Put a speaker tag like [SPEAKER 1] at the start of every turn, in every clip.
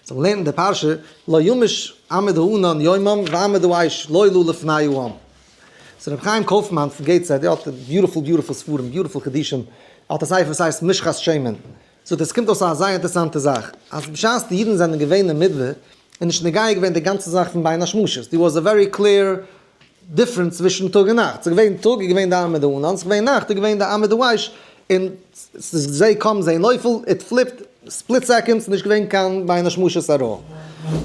[SPEAKER 1] So מ'לערנט אין די פרשה, לא ימוש עמוד הענן יומם ועמוד האש לילה לפני העם. So רבי חיים קויפמאן פון געיטסהעד, ער האט beautiful beautiful ספרים, beautiful חידושים, ער האט א ספר וואס הייסט משחת שמן. זאגט ער, עס קומט אויס א זייער אינטערעסאנטע זאך, אז בשעת די אידן זענען געווען אין מדבר, איז נישט נוגע געווען די גאנצע זאך פון בין השמשות, there was a very clear difference צווישן טאג און נאכט, ס'איז געווען טאג איז געווען די עמוד הענן, ס'איז געווען נאכט איז געווען די עמוד האש, און ס'איז זה קם זה נופל, it flipped split second, ס'איז נישט געווען קיין בין השמשות at all.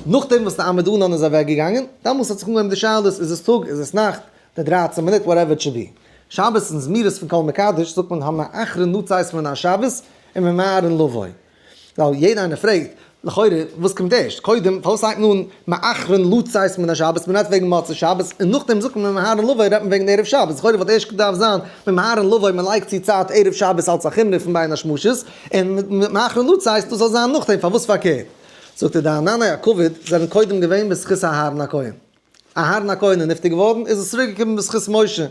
[SPEAKER 1] נאכדעם וואס די עמוד הענן איז אוועק געגאנגען, דאמאלס האט זיך אנגעהויבן די שאלות, איז עס טאג, איז עס נאכט, די 13 מינוט, whatever it should be. שבת און זמירות פון כל מקדש זאגט מען המאחרין לצאת מן השבת וממהרין לבוא. ווייל יעדער איינער פרעגט, לכאורה, וואס קומט ערשט? קודם, פארוואס הייבט מען אן מאחרין לצאת מן השבת, מען רעדט וועגן מוצאי שבת, און נאכדעם זאגט מען ממהרין לבוא רעדט מען וועגן ערב שבת, לכאורה וואלט ערשט געדארפט זיין ממהרין לבוא מען לייגט צו צייט ערב שבת אלס א חומרא פון בין השמשות, און מאחרין לצאת דאס זאל זיין נאכדעם, פארוואס פארקערט? זאגט ער, די ענני הכבוד זענען קודם געווען בזכות אהרן הכהן. אהרן הכהן איז נפטר געווארן, איז עס צוריק געקומען בזכות משה.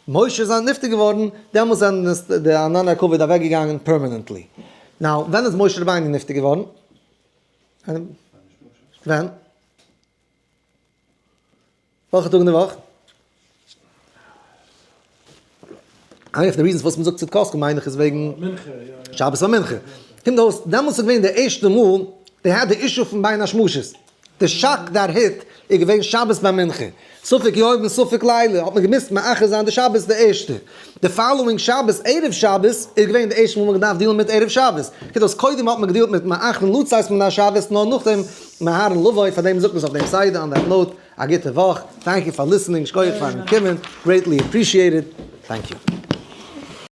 [SPEAKER 1] משה איז נפטר געווארן, דעמאלס זענען עס די ענני הכבוד אוועק געגאנגען permanently. Now, ווען איז משה רבינו נפטר געווארן? ווען? וועלכע טאג אין די וואך? איינע פון די reasons וואס מ'זאגט צדקתך מיין איך איז וועגן שבת פאר מנחה. קומט אויס דעמאלטס איז געווען די ערשטע מאל they had די issue פון בין השמשות. די shock that hit איז געווען שבת ביי מנחה. ספק יום און ספק לילה האט מען געמוזט מאחר זיין די שבת די ערשטע. די following שבת ערב שבת איז געווען די ערשטע מאל מ'האט געדארפט deal ן מיט ערב שבת. קומט אויס קודם האט מען גע deal ט מיט מאחרין לצאת מן השבת נאר נאכדעם ממהרין לבוא פארדעם זאגט מען עס אויף דעם סדר on that note. א גוטע וואך, thank you פאר listening, שכוח פארן קומען, greatly appreciated, thank you.